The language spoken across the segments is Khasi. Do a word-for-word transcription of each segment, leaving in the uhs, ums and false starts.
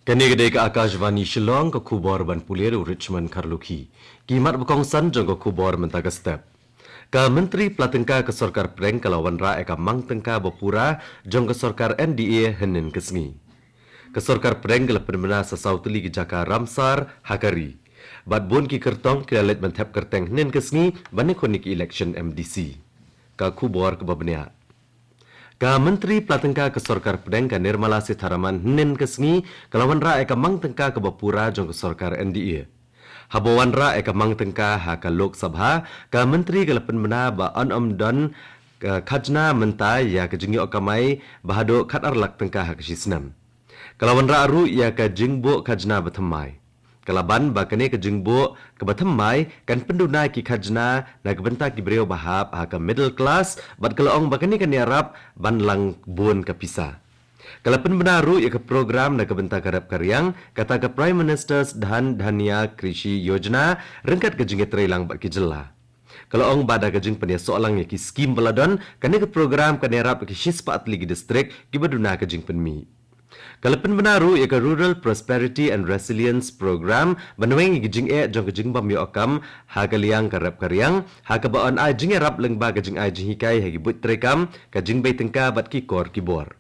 Kane ka dei ka Akashvani Shillong, ka khubor ban pule da u Richmond Kharlukhi. Ki mat ba kongsan jong ka khubor mynta ka step. Ka Myntri Pla Tyngka ka Sorkar Pdeng ka la wanrah ïa ka mang tyngka ba pura jong ka sorkar N D A hynnin ka sngi. Ka Sorkar Pdeng ka la pynbna sa saw tylli ki jaka Ramsar ha ka ri. Bad bun ki kyrtong ki la leit ban thep kyrteng hynnin ka sngi ban ïakhun ïa ka election M D C. Ka khubor kaba bniah. Ka Myntri Pla Tyngka ka Sorkar Pdeng ka Nirmala Sitharaman hynnin ka sngi ka la wanrah ïa ka mang tyngka kaba pura jong ka sorkar N D A. Haba wanrah ïa ka mang tyngka ha ka Lok Sabha, ka Myntri ka la pynbna ba yn ym don ka khajna mynta ïa ka jingïoh kamai ba haduh khatar lak tyngka ha ka shi snem. Ka la wanrah ruh ïa ka jingbuh khajna ba thymmai. Ka la ban ba kane ka jingbuh kaba thymmai kan pynduna ki khajna na ka bynta ki briew ba hap ha ka middle class, bad ka la ong ba kane kan ïarap ban lang bun ka pisa. Ka la pynbna ruh ïa ka program na ka bynta ka rep ka riang, kata ka Prime Minister's Dhan Dhanya Krishi Yojana, ryngkat ka jingïatreilang bad ki jylla. Ka la ong ba da ka jingpynïasoh lang ïa ki skim ba la don, kane ka program kan ïarap ïa ki shispah tylli ki distrik kiba duna ka jingpynmih. Ka la pynbna ruh ïa ka Rural Prosperity and Resilience Program ban weng ïa ka jingeh jong ka jingbym ïoh kam ha ka liang ka rep ka riang, ha kaba yn ai jingïarap lyngba ka jingai jinghikai ha ki buit treikam, ka jingbei tyngka bad ki kor ki bor.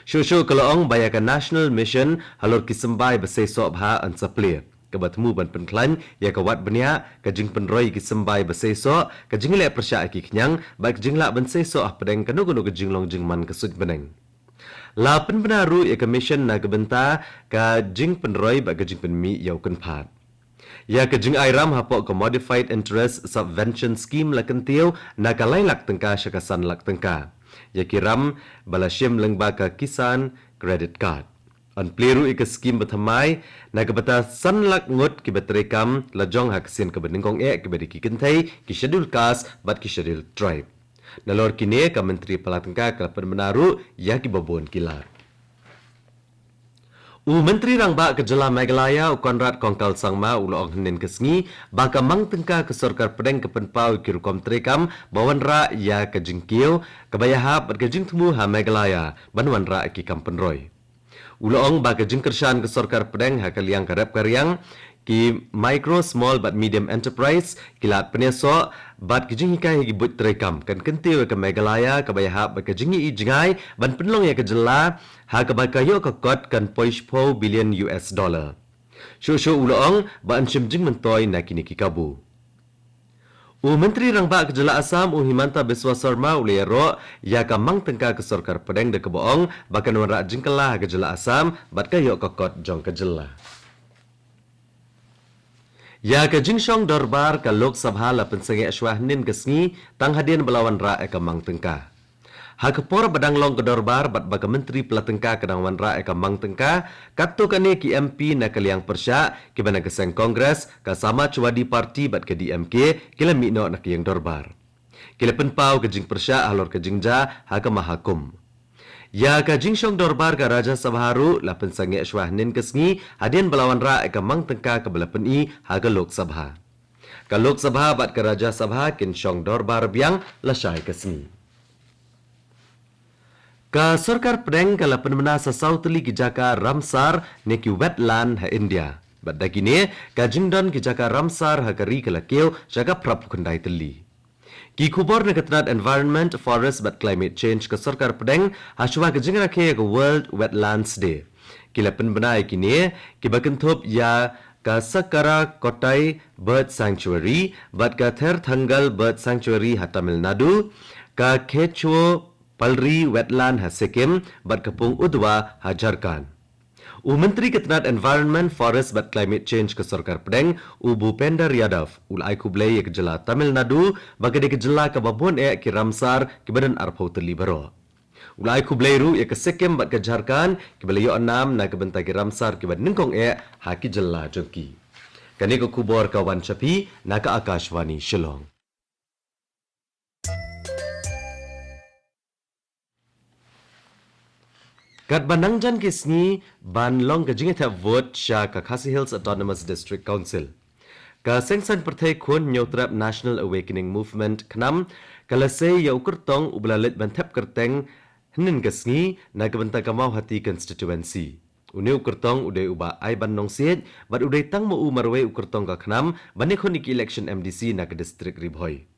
Shuh shuh ka la ong ba ïa ka National Mission halor ki symbai ba seisoh bha yn sa plie, kaba thmu ban pynkhlaiñ ïa ka wad bniah, ka jingpynroi ïa ki symbai ba seisoh, ka jingleh pyrshah ïa ki khñiang, bad ka jinglah ban seisoh hapdeng kano kano ka jinglong jingman ka suiñ bneng. La pynbna ruh ïa ka mission na ka bynta ka jingpynroi bad ka jingpynmih ïa u kynphad. Ïa ka jingai ram hapoh ka Modified Interest Subvention Scheme la kyntiew na ka lai lak tyngka sha ka san lak tyngka ïa ki ram ba la shim lyngba ka Kisan Credit Card. Yn plie ruh ïa ka skim ba thymmai na ka bynta san lak ngut kiba treikam la jong ha ka sien kaba nyngkong eh, kiba dei ki kynthei, ki Scheduled Caste bad ki Scheduled Tribe. Nalor kine, ka Myntri Pla Tyngka ka la pynbna ruh ïa kiba bun ki lad. U Myntri Rangbah ka jylla Meghalaya, u Conrad Kongkal Sangma, u la ong hynnin ka sngi ba ka mang tyngka ka Sorkar Pdeng ka pynpaw ïa ki rukom treikam ba wanrah ïa ka jingkiew kaba ïahap bad ka jingthmu ha Meghalaya ban wanrah ïa ki kam pynroi. U la ong ba ka jingkyrshan ka Sorkar Pdeng ha ka liang ka rep ka riang, ki micro, small bad medium enterprise, ki lad pynïasoh bad ki jinghikai ha ki buit treikam kan kyntiew ïa ka Meghalaya kaba ïahap bad ka jingïohi jngai ban pynlong ïa ka jylla ha kaba ka ïoh ka kot kan poi shiphew billion U S dollar. Shuh shuh u la ong ba yn shim jingmyntoi na kine ki kabu. U Myntri Rangbah ka jylla Assam, u Himanta Biswa Sarma, u la ïaroh ïa ka mang tyngka ka Sorkar Pdeng da kaba ong ba kan wanrah jingkylla ha ka jylla Assam bad ka ïoh ka kot jong ka jylla. Ïa ka jingshong dorbar ka Lok Sabha la pynsangeh shuwa hynnin ka sngi tang hadien ba la wanrah ïa ka mang tyngka. Ha ka por ba dang long ka dorbar bad ba ka Myntri Pla Tyngka ka dang wanrah ïa ka mang tyngka, katto katne ki M P na ka liang pyrshah, kiba na ka seng Congress, ka Samajwadi Party bad ka D M K, ki la mih noh na ka ïing dorbar. Ki la pynpaw ka jingpyrshah halor ka jingjia ha ka Mahakumbh. Ïa ka jingshong dorbar ka Rajya Sabha ruh la pynsangeh shuwa hynnin ka sngi hadien ba la wanrah ïa ka mang tyngka kaba la pyni ha ka Lok Sabha. Ka Lok Sabha bad ka Rajya Sabha kin shong dorbar biang lashai ka sngi. Ka Sorkar Pdeng ka la pynbna sa saw tylli ki jaka Ramsar ne ki wetland ha India. Bad da kine, ka jingdon ki jaka Ramsar ha ka ri ka la kiew sha ka phra phew khyndai tylli. Ki khubor na ka tnat Environment, Forest bad Climate Change ka Sorkar Pdeng, ha shuwa ka jingrakhe ïa ka World Wetlands Day, ki la pynbna ïa kine, kiba kynthup ïa ka Sakkara Kottai Bird Sanctuary bad ka Therthangal Bird Sanctuary ha Tamil Nadu, ka Kecho Palri Wetland ha Sikkim bad ka Pung Udwa ha Jharkhand. U Myntri ka tnat Environment, Forest bad Climate Change ka Sorkar Pdeng, u Bhupender Yadav, u la ai khublei ïa ka jylla Tamil Nadu ba ka dei ka jylla kaba bun eh ki Ramsar kiba don arphew tylli baroh. U la ai khublei ruh ïa ka Sikkim bad ka Jharkhand kiba la ïoh nam na ka bynta ki Ramsar kiba nyngkong eh ha ki jylla jong ki. Kane ka khubor ka wan sha phi na ka Akashvani Shillong. Katba nang jan ki sngi ban long ka jingïathep vote sha ka Khasi Hills Autonomous District Council, ka Seng Saiñ Pyrthei Khun Hynñiewtrep National Awakening Movement, KHNAM, ka la sei ïa u kyrtong uba la leit ban thep kyrteng hynnin ka sngi na ka bynta ka Mawhati constituency. Une u kyrtong u dei u Bah Aiban Nongsiej, bad u dei tang ma u marwei u kyrtong ka KHNAM ban ïakhun ïa ki election M D C na ka district Ri Bhoi.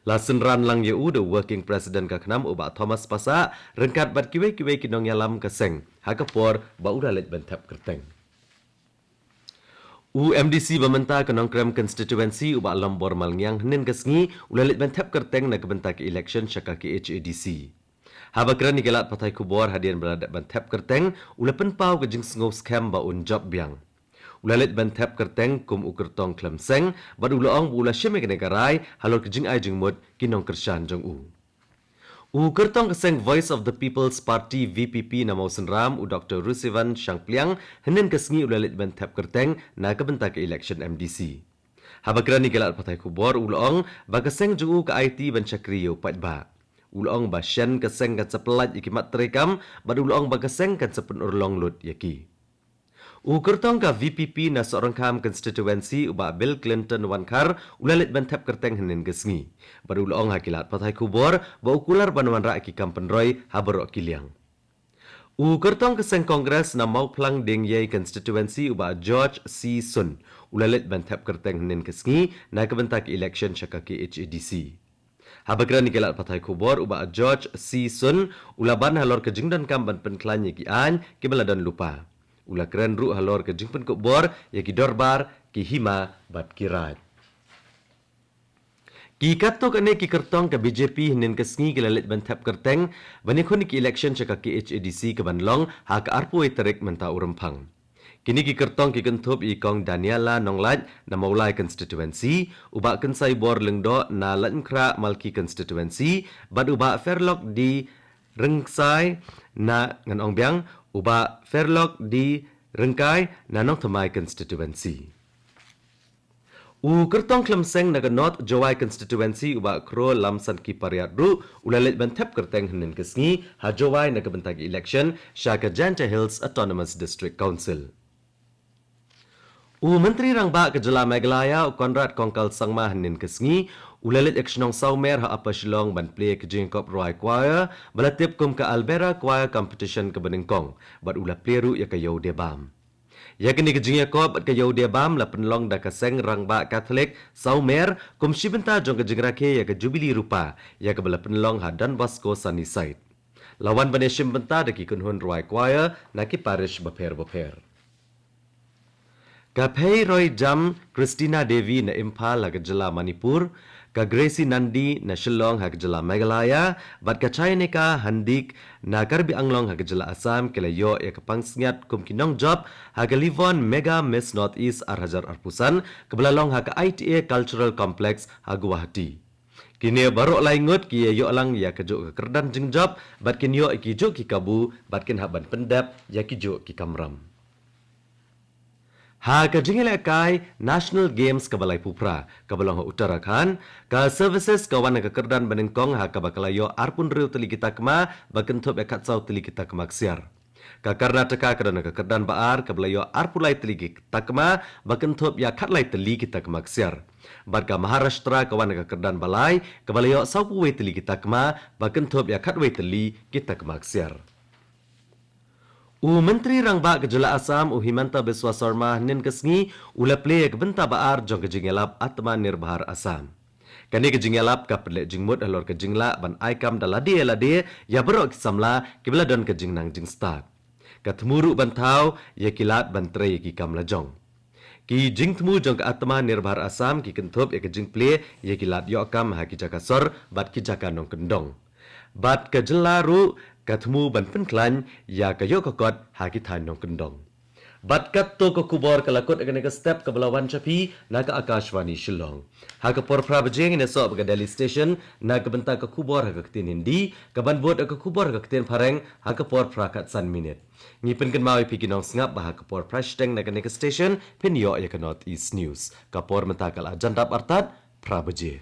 La synran lang ïa u da u working president ka KHNAM u Bah Thomas Passah, ryngkat bad kiwei kiwei ki nongïalam ka seng, ha ka por ba u la leit ban thep kyrteng. U M D C ba mynta ka Nongkrem constituency u Bah Lambor Malngiang hynnin ka sngi u la leit ban thep kyrteng na ka bynta ka election sha ka K H A D C. Haba kren ïa ki lad pathai khubor hadien ba la dep ban thep kyrteng, u la pynpaw ka jingsngew skhem ba un jop biang. U la leit ban thep kyrteng kum u kyrtong khlem seng, bad u la ong ba u la shim ïa kane ka rai halor ka jingai jingmut ki nongkyrshan jong u. U kyrtong ka seng Voice of the People's Party, V P P, na Mawsynram, u Doktor Rusivan Shangpliang, hynnin ka sngi u la leit ban thep kyrteng na ka bynta ka election M D C. Haba kren ïa ki lad pathai khubor u la ong ba ka seng jong u ka aiti ban shakri ïa u paidbah. U la ong ba shen ka seng kan sa pyllait ïa ki mat treikam, bad u la ong ba ka seng kan sa pynurlong lut ïa ki. U kyrtong ka V P P na Sohryngkham constituency u Bah Bill Clinton Wankhar u la leit ban thep kyrteng hynnin ka sngi. Bad u la ong ha ki lad pathai khubor ba u kular ban wanrah ki kam pynroi ha baroh ki liang. U kyrtong ka seng Congress na Mawphlang Diengiei constituency u Bah George C Sun u la leit ban thep kyrteng hynnin ka sngi na ka bynta ka election sha ka K H A D C. Haba kren ïa ki lad pathai khubor u Bah George C Sun u la ban halor ka jingdonkam ban pynkhlaiñ ïa ki aiñ kiba la don lypa. U la kren ruh halor ka jingpynkup bor ïa ki dorbar, ki hima bad ki raid. Ki katto katne ki kyrtong ka B J P hynnin ka sngi ki la leit ban thep kyrteng ban ïakhun ïa ki election sha ka K H A D C kaban long ha ka arphew tarik mynta u Rymphang. Kine ki kyrtong ki kynthup ïa i Kong Daniela Nonglait na Mawlai constituency, u Bah Kynsaibor Lyngdoh na Laitumkhrah Malki constituency, bad u Bah Fairlock D Ryngkai na, ngan ong biang, u Bah Fairlock D Ryngkai na Nongthymmai constituency. U kyrtong khlem seng na ka North Jowai constituency u Bah Kro Lamsanki Pariat ruh u la leit ban thep kyrteng hynnin ka sngi ha Jowai na ka bynta ka election sha ka Jaintia Hills Autonomous District Council. U Myntri Rangbah ka jylla Meghalaya u Conrad Kongkal Sangma hynnin ka sngi u la leit ïa ka shnong Sawmer ha Upper Shillong ban plie ïa ka jingïakop rwai choir ba la tip kum ka Albera Choir Competition kaba nyngkong, bad u la plie ruh ïa ka Ïew Diabam. Ïa kane ka jingïakop bad ka Ïew Diabam la pynlong da ka seng Rangbah Katholik Sawmer kum shi bynta jong ka jingrakhe ïa ka Jubili Rupa ïa kaba la pynlong ha Don Bosco Sunnyside. La wan ban ïashim bynta da ki kynhun rwai choir na ki parish bapher bapher. Ka Pheiroijam Christina Devi na Imphal ha ka jylla Manipur, ka Gracie Nandi na Shillong ha ka jylla Meghalaya, bad ka Chainika Handik na Karbi Anglong ha ka jylla Assam ki la ïoh ïa ka pansngiat kum ki nongjop ha ka Livon Mega Miss North East ar hajar arphew san kaba la long ha ka I T A Cultural Complex ha Guwahati. Kine baroh lai ngut ki ïa ïoh lang ïa kajuh ka kyrdan jingjop bad kin ïoh ïa kijuh ki kabu bad kin hap ban pyndep ïa kijuh ki kamram. Ha ka jingïalehkai National Games kaba laiphew phra kaba long ha Uttarakhand, ka Services ka wan ha ka kyrdan banyngkong ha kaba ka la ïoh arphew hynriew tylli ki takma ba kynthup ïa khatsaw tylli ki takma ksiar. Ka Karnataka ka don ha ka kyrdan ba ar kaba la ïoh arphew lai tylli ki takma ba kynthup ïa khatlai tylli ki takma ksiar. Bad ka Maharashtra ka wan ha ka kyrdan ba lai kaba la ïoh sawphew wei tylli ki takma ba kynthup ïa khatwei tylli ki takma ksiar. U Myntri Rangbah ka jylla Assam u Himanta Biswa Sarma hynnin ka sngi u la plie ïa ka bynta ba ar jong ka jingïalap Atmanirbhar Assam. Kane ka jingïalap ka pynleit jingmut halor ka jinglah ban ai kam da lade lade ïa baroh ki samla kiba la don ka jingnang jingstad. Ka thmu ruh ban thaw ïa ki lad ban trei ïa ki kam lajong. Ki jingthmu jong ka Atmanirbhar Assam ki kynthup ïa ka jingplie ïa ki lad ïoh kam ha ki jaka sor bad ki jaka nongkyndong. Bad ka jylla ruh ka thmu ban pynkhlaiñ ïa ka ïoh ka kot ha ki thaiñ nongkyndong. Bad katto ka khubor ka la kut ha kane ka step kaba la wan sha phi na ka Akashvani Shillong. Ha ka por phra baje ngin ïasoh bad ka Delhi Station na ka bynta ka khubor ha ka ktien Hindi, kaban bud ha ka khubor ha ka ktien Phareng ha ka por phra khatsan minit. Ngi pynkynmaw ïa phi ki nongsngap ba ha ka por phra shiteng na kane ka station phin ïoh ïa ka North East News. Ka por mynta ka la jan dap artat phra baje.